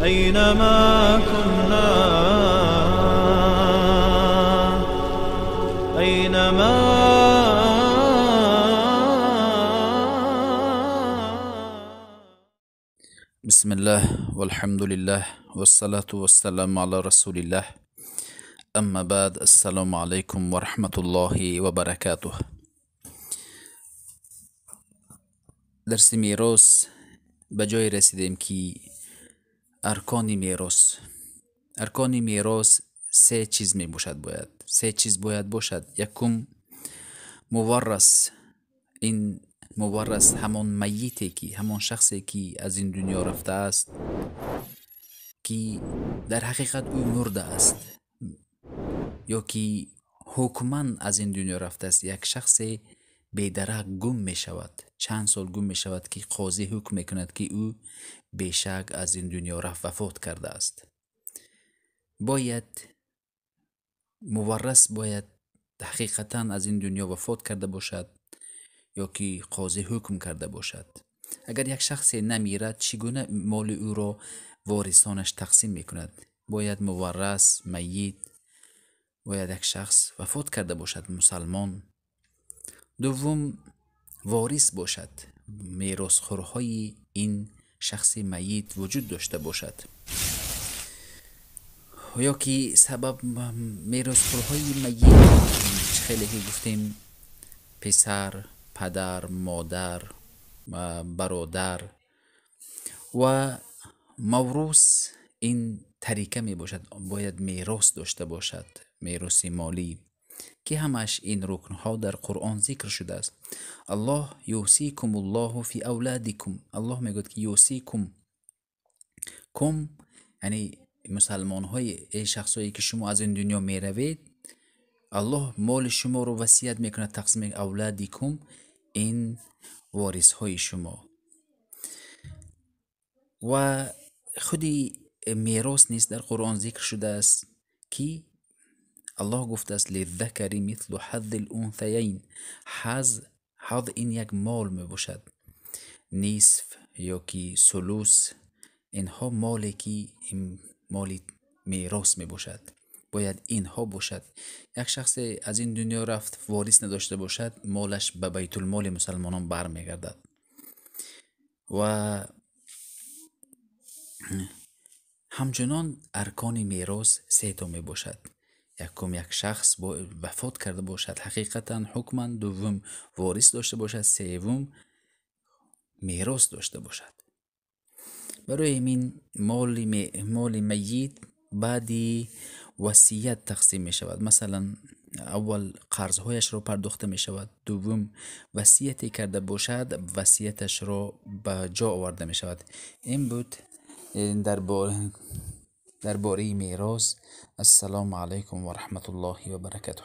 أينما كنا، أينما. بسم الله والحمد لله والصلاة والسلام على رسول الله، اما بعد، السلام علیکم و رحمت الله و برکاته. درس میراث به جای رسیدیم که ارکان میراث، ارکان میراث سه چیز می باشد. باید سه چیز باید باشد. یکم مورث. این مورث همان میتی که همان شخصی که از این دنیا رفته است که در حقیقت او مرده است یا که حکما از این دنیا رفته است. یک شخص بیدرک گم می شود، چند سال گم می شود که قاضی حکم می کند که او بیشک از این دنیا رفت، وفات کرده است. باید مورث باید حقیقتا از این دنیا وفات کرده باشد یا که قاضی حکم کرده باشد. اگر یک شخص نمیرد چگونه مال او را وارثانش تقسیم می کند؟ باید مورث میت باید یک شخص وفات کرده باشد، مسلمان. دوم وارث باشد، میراثخوارهای این شخص میت وجود داشته باشد یا که سبب میراثخوارهای میت خیلی که گفتیم پسر، پدر، مادر، برادر و موروث این طریقه می باشد. باید میراث داشته باشد، میراث مالی که همش این رکنها در قرآن ذکر شده است. الله یوصیکم الله فی اولادکم. الله میگوید که یوصیکم، کم یعنی مسلمان های، ای شخصایی که شما از این دنیا میروید، الله مال شما رو وصیت میکند، تقسیم اولادکم، این وارث های شما. و خودی میراث نیست در قرآن ذکر شده است که الله گفته است للذکر مثل حظ الانثیین. حظ، حظ این یک مال می باشد، نصف یا که ثلث، اینها مالی که مالی میراث می باشد، باید اینها باشد. یک شخص از این دنیا رفت وارث نداشته باشد، مالش به بیت المال مسلمانان برمیگردد. و همچنان ارکان میراث سه تا می باشد. یکم یک شخص وفات کرده باشد حقیقتا حکما، دوم وارث داشته باشد، سوم میراث داشته باشد. برای این مال میت بعدی وصیت تقسیم می شود. مثلا اول قرضهایش را پرداخته می شود، دوم وصیتی کرده باشد وصیتش را به جا آورده می شود. این بود درباره میراث. السلام علیکم و رحمت الله و برکاته.